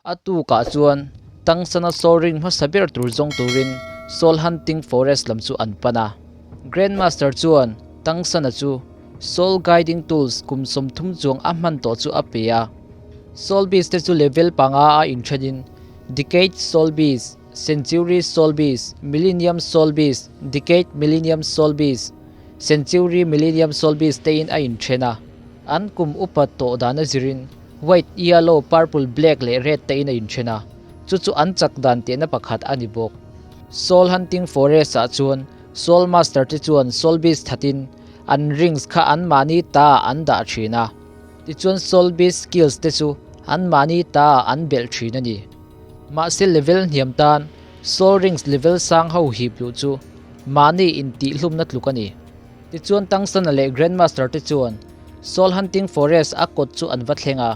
A tukah chuan Tangsana Soul Ring hmasa ber tur zawng turin Soul Hunting Forest lam chu an pan a. Grandmaster chuan Tangsana chu Soul Guiding Tools kum 30 chuang a hman tawh chu a pe a. Soul Beast te chu level panga a inthenin Decade Soul Beast, Century Soul Beast, Millennium Soul Beast, Decade Millennium Soul Beast, Century Millennium Soul Beast tein a inthen a. An kum upat tawh dan a zirin White, Yellow, Purple, Black leh Red tein a inthen a, chu chu an chak dan tehna pakhat a ni bawk. Soul Hunting Forest ah chuan Soul Master te chuan Soul Beast thatin an rings kha anmahni ta ah an dah thin a, tichuan Soul Beast skills te chu anmahni ta ah an belh thin a ni. Mahse level hniam tan Soul Rings level sang ho hip luh chu mahni intihhlumna tluk a ni. Tichuan Tangsana leh Grandmaster te chuan Soul Hunting Forest a kawt chu an va thleng a,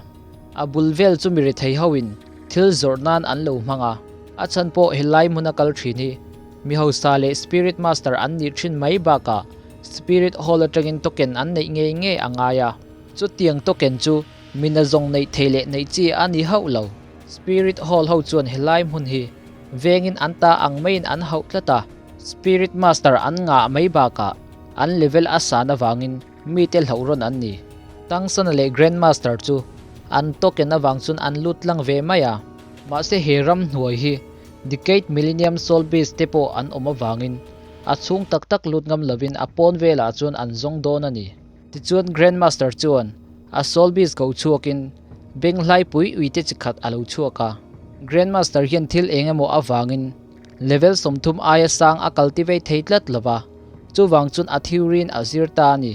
a bul vel chu mi rethei hoin thil zawrh nan an lo hmang a, a chhan pawh helai hmuna kal thin hi mi hausa leh Spirit Master an nih thin mai bakah Spirit Hall atangin token an neih ngei ngei a ngai a, chutiang token chu mi nazawng neih thei leh neih chi a ni hauh lo. Spirit Hall ho chuan helai hmun hi vengin an ta ang maiin an hauh tlat a, Spirit Master an ngah mai bakah an level a san avangin mite hlauh rawn an ni. Tangsana leh Grand Master chu an token avang chuan an lut tlang ve mai a, mahse he ram hnuai hi Decade Millennium Soul Beast te pawh an awm avangin a chhung tak tak lut ngam lovin a pawn velah chuan an zawng dawn a ni. Tichuan Grand Master chuan a Soul Beast ko chhuakin benghlai pui uite chi khat a lo chhuak a. Grand Master hian thil eng emaw avangin level 30 aia sang a cultivate thei tlat lova, chuvang chuan a theory-in a zir ta a ni.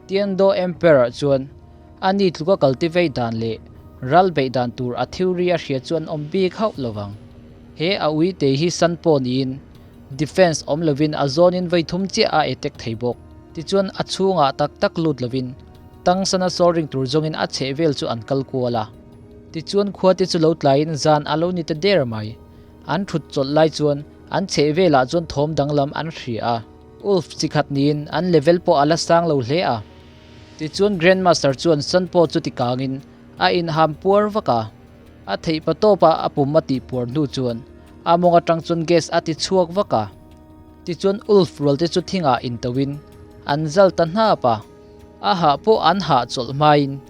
Tiando Emperor chuan a ni tluka cultivate dan leh ral beih dan tur a theory a hria chu an awm bik hauh lovang. He a uite hi san pawh niin defense awm lovin a zawnin vawi thum chiah a attack thei bawk. Tichuan a chhungah tak tak lut lovin Tangsana soaring tur zawngin a chheh vel chu an kal kual a. Tichuan khua te chu lo tlaiin zan a lo ni ta der mai. An thut chawlh lai chuan an chheh velah chuan thawm danglam an hria a. Ulf chi khat niin an level pawh a la sang lo hle a. Tichuan Grandmaster chuan Sanpo chu ti kangin a inham puar vak a. A theih pa tawpa a pum a tih puar hnu chuan a mawng atang chuan gas a ti chhuak vak a. Tichuan Ulf rual te chu thingah intoin an zal ta hnap a. A hah pawh an hah chawlh hmain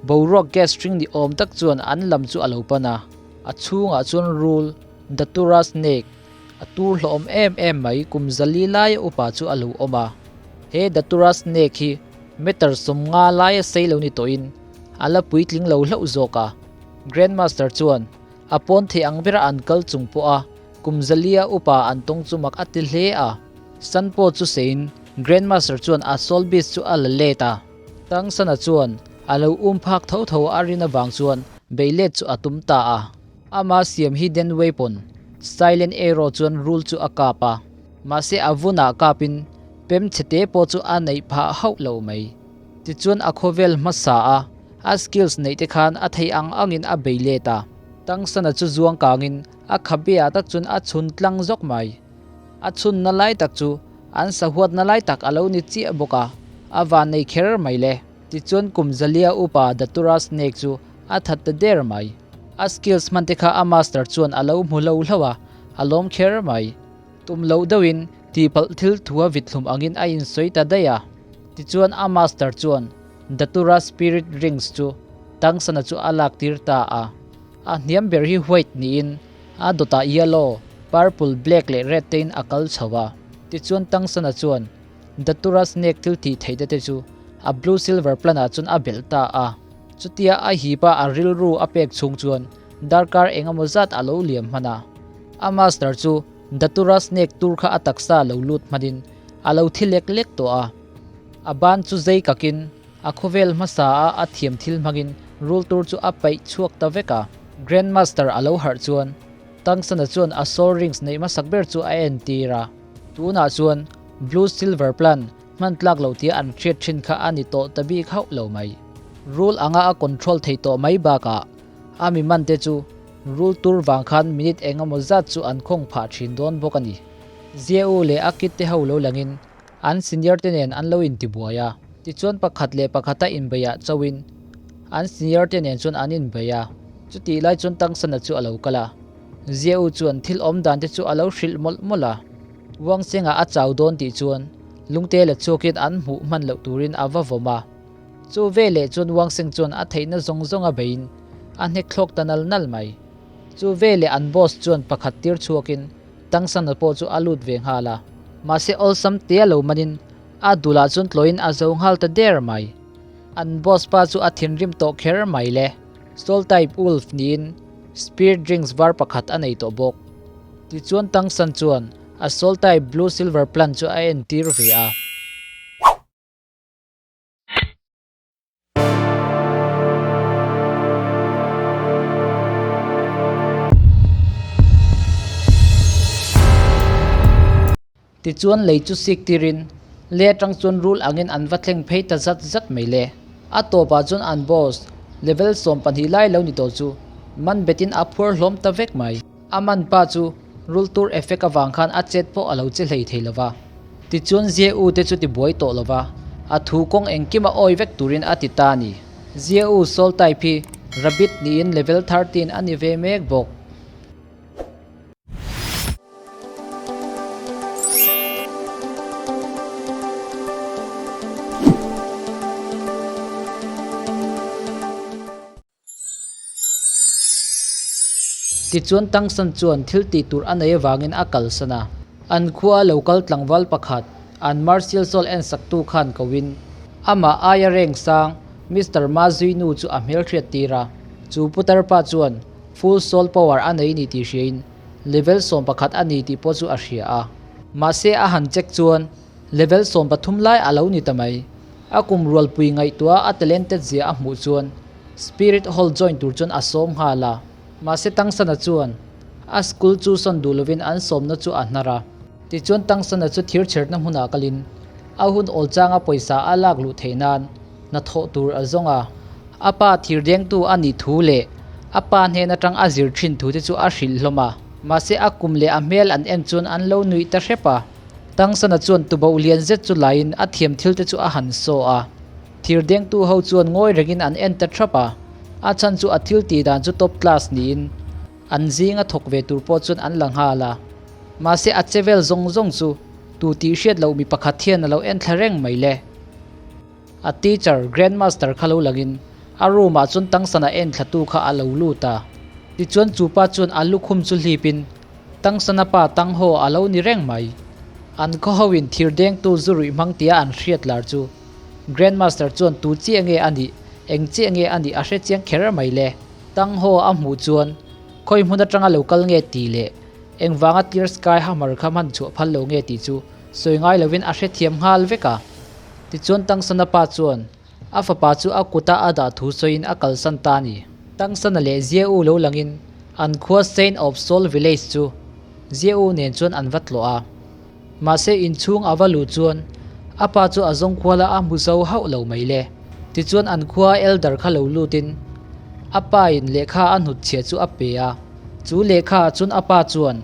boruak gas hring ni awm tak chuan an lam chu a lo pan a. A chhungah chuan rul, Datura snake, a tur hlawhawm em em mai kum 400 laia upa chu a lo awm a. He Datura snake hi meter 50 laia sei lo ni tawhin a la puitling lo hlauh zawk a. Grandmaster chuan a pawn thei ang bera an kal chung pawha kum 400 upa an tawng chu mak a ti hle a. Sanpo chu seiin Grandmaster chuan a Soul Beast chu a la let a. Tangsana chuan a lo um phak tho tho a rin avang chuan bei let chu a tum ta a. Ama siam hidden weapon, Silent Arrow chuan rul chu a kap a. Mahse a vunah kapin pem chhe pawh chu a neih phah hauh lo mai. Tichuan a khawvel hmasa a, a skills neih te khan a thei ang angin a bei let a. Tangsana chu zuang kangin a khabe-ah tak chuan a chhun tlang zawk mai. A chhunna lai tak chu an sahuatna lai tak a lo ni chiah bawk a, a van nei kher mai le. Tichuan kum 400 upa Datura Snake chu a that ta der mai. A skills hman te kha a master chuan a lo hmu hlo hlo a, a lawm kher mai. Tum loh deuhin tihpalh thil thua vithlum angin a insawi ta daih a. Tichuan a master chuan Datura Spirit Rings chu Tangsana chu a lak tir ta a. A hniam ber hi white niin a dawtah yellow, purple, black leh red tein a kal chho a. Tichuan Tangsana chuan Datura Snake thil tih theih te te chu a blue silver plan ah chuan a belh ta a. Chutia a hip a a rilru a pek chhung chuan darkar engemaw zat a lo liam hman a. A master chu Datura Snake tur kha a taksa lo lut hmanin a lo thi lek lek tawh a. A ban chu zei kakin a khawvel hmasa a a thiam thil hmangin rul tur chu a paih chhuak ta vek a. Grandmaster a lo harh chuan Tangsana chuan a soul rings neih hmasak ber chu a entir a. Tunah chuan blue silver plan hman tlak lo tia an hriat thin kha a ni tawh ta bik hauh lo mai. Rul anga a control thei tawh mai bakah a mi man te chu rul tur vang khan minute engemaw zat chu an khawng phah thin dawn bawk a ni. Ziau leh a kit te ho lo langin an senior te nen an lo intibuai a. Tichuan pakhat leh pakhata inbeiah chauhin an senior te nen chuan an inbei a. Chutih lai chuan Tangsana chu a lo kal a, Ziau chuan thil awm dan te chu a lo hrilh mawlh mawlh a. Wangchengah a chau dawn tih chuan lungte la chhuakin an hmuh hman loh turin a va vawm a. Chu veleh chuan Wangseng chuan a theihna zawng zawng a beiin a hnek thlawk ta nal nal mai. Chu veleh an boss chuan pakhat tir chhuakin Tangsana pawh chu a lut ve nghal a. Mahse awlsam tia lo manin a dulah chuan tlawhin a zo nghal ta der mai. An boss pa chu a thinrim tawh kher mai le. Soul type wolf niin spirit drinks var pakhat a nei tawh bawk. Tichuan Tangsan chuan a soul type blue silver plant chu a entir ve a. Tichuan lei chu sik tirin le atang chuan rul angin an va thleng phei ta zat zat mai le. A tawpah chuan an boss, level 12 lai lo ni tawh chu man betin a phuar hlawm ta vek mai. A man pa chu rul tur effect avang khan a chet pawh a lo che hlei thei lova. Tichuan Zia U te chu ti buai tawh lova, a thu kawng engkim a awi vek turin a ti ta a ni. Zia U soul type hi rabbit niin level 13 a ni ve mek bawk. Tichuan Tangsan chuan thil tih tur a nei avangin a kalsan a. An khua lo kal tlangval pakhat, an Martial Soul ensaktu khan koin amah aia reng sang Mister Ma Zuinu chu a hmelhriat tir a. Chu putar pa chuan Full Soul Power a nei ni tih hriain level 11 a ni tih pawh chu a hria a. Mahse a han check chuan level 13 lai a lo ni ta mai. A kum rualpui ngaihtuah a talented zia a hmuh chuan Spirit Hall join tur chuan a sawm nghal a. Mahse Tangsana chuan a school chu sawn duh lovin an sawmna chu a hnar a. Tichuan Tangsana chu thirchherna hmunah kalin a hun awl changa pawisa a lak luh theih nan hnathawh tur a zawng a. A pa thirdengtu a nih thu leh a pa hnen atang a zir thin thu te chu a hrilh hlawm a. Mahse a kum leh a hmel an en chuan an lo nuih ta hrep a. Tangsana chuan tuboh lian zet chu laiin a thiam thil te chu a han saw a. Thirdengtu ho chuan ngawi rengin an en ta thrap a. A chhan chu a thil tih dan chu top class niin an zinga thawk ve tur pawh chuan an la nghal a. Mahse a che vel zawng zawng chu tu tih hriat loh mi pakhat hian a lo en thla reng mai le. A teacher, Grandmaster kha lo langin a room ah chuan Tangsana en thlatu kha a lo lut a. Tichuan chu pa chuan a lukhum chu hlipin Tangsana pa Tangho a lo ni reng mai. An khaw ho in thir dengtu zu ruih hmang tia an hriat lar chu Grandmaster chuan tu chiah nge a nih, eng chiah nge a nih a hre chiang kher mai le. Tangho a hmuh chuan khawi hmun atanga lo kal nge tih leh engvanga Clear Sky Hammer kha hman chhuah phal lo nge tih chu sawi ngai lovin a hrethiam nghal vek a. Tichuan Tangsana pa chuan a fapa chu a kuta a dah thu sawiin a kalsan ta a ni. Tangsana leh Ziau lo langin an khua Saint of Soul Village chu Ziau nen chuan an va tlawh a. Mahse inchhung a va luh chuan a pa chu a zawng kuala a hmu zo hauh lo mai le. Tichuan an khua elder kha lo lutin a pa in lehkha a hnutchhiah chu a pe a. Chu lehkha ah chuan a pa chuan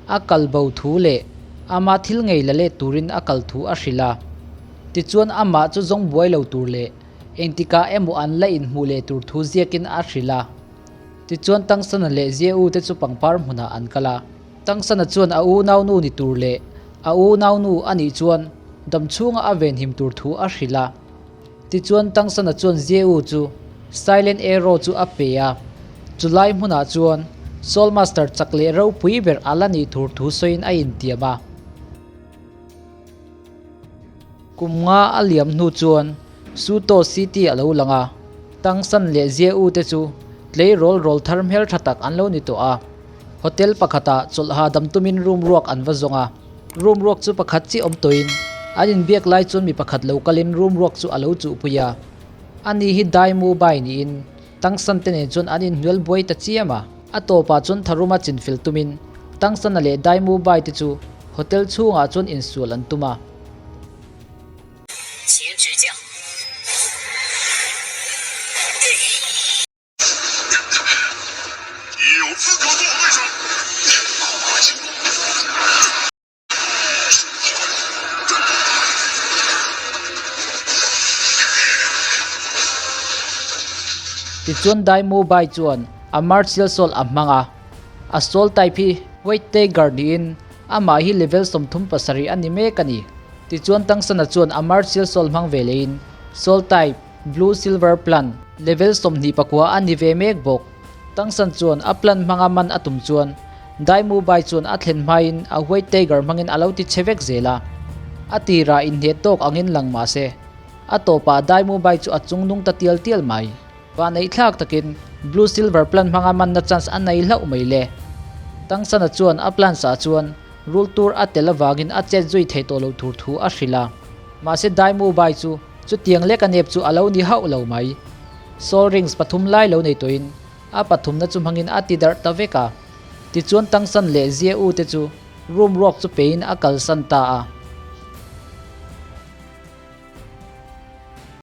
A kal bo thu leh ama thil ngei la let turin a kal thu a hrilh a. Tichuan amah chu zawng buai lo tur leh engtikah emaw an la inhmuh leh tur thu ziakin a hrilh a. Tichuan Tangsana leh Ziau te chu pangpar hmunah an kal a. Tangsana chuan a unaunu ni tur leh a unaunu a nih chuan damchhunga a venhim tur thu a hrilh a. Tichuan Tangsana chuan Ziau chu Silent Arrow chu a pe a, chulai hmunah chuan Soul Master chak leh ropui ber a la nih tur thu sawiin a intiam a. Kum nga a liam hnu chuan Suto City a lo lang a, Tangsan leh Ziau te chu tleirawl rawl thar hmeltha tak an lo ni tawh a. Hotel pakhatah chawlhha dam tumin room ruak an va zawng a. Room ruak chu pakhat chiah awm tawhin an inbiak lai chuan mi pakhat lo kalin room ruak chu a lo chuhpui a. Ani hi Dai Mu Bai niin Tangsan te nen chuan an inhnual buai ta chiam a. A tawpah chuan tharuma chinfel tumin Tangsana leh Dai Mu Bai te chu hotel chhungah chuan insual an tum a. Tichuan Dai Mu Bai chuan A martial soul a hmang a, a soul type hi White Tiger niin amah hi level 37 a ni mek a ni. Tichuan Tangsana chuan a martial soul hmang ve lehin soul type Blue Silver Plant level 29 a ni ve mek bawk. Tangsan chuan a plant hmanga man a tum chuan Daimu Bai chuan a thlen hmain a White Tiger hmangin a lo ti che vek zel a. A tirah inhneh tawk angin lang mah se, a tawpah Daimu Bai chu a chungnung ta tial tial mai. Vah neih thlak takin Blue Silver Plant hmanga manna chance a nei hlauh mai le. Tangsana chuan a plants ah chuan rul tur a tel avangin a chet zui thei tawh lo tur thu a hrilh a. Mahse Daimu Bai chu chutiang lek a nep chu a lo ni hauh lo mai. Soul Rings pathum lai lo nei tawhin a pathumna chu hmangin a ti darh ta vek a. Tichuan Tangsan leh Zia U te chu room ruak chu pein a kalsan ta a.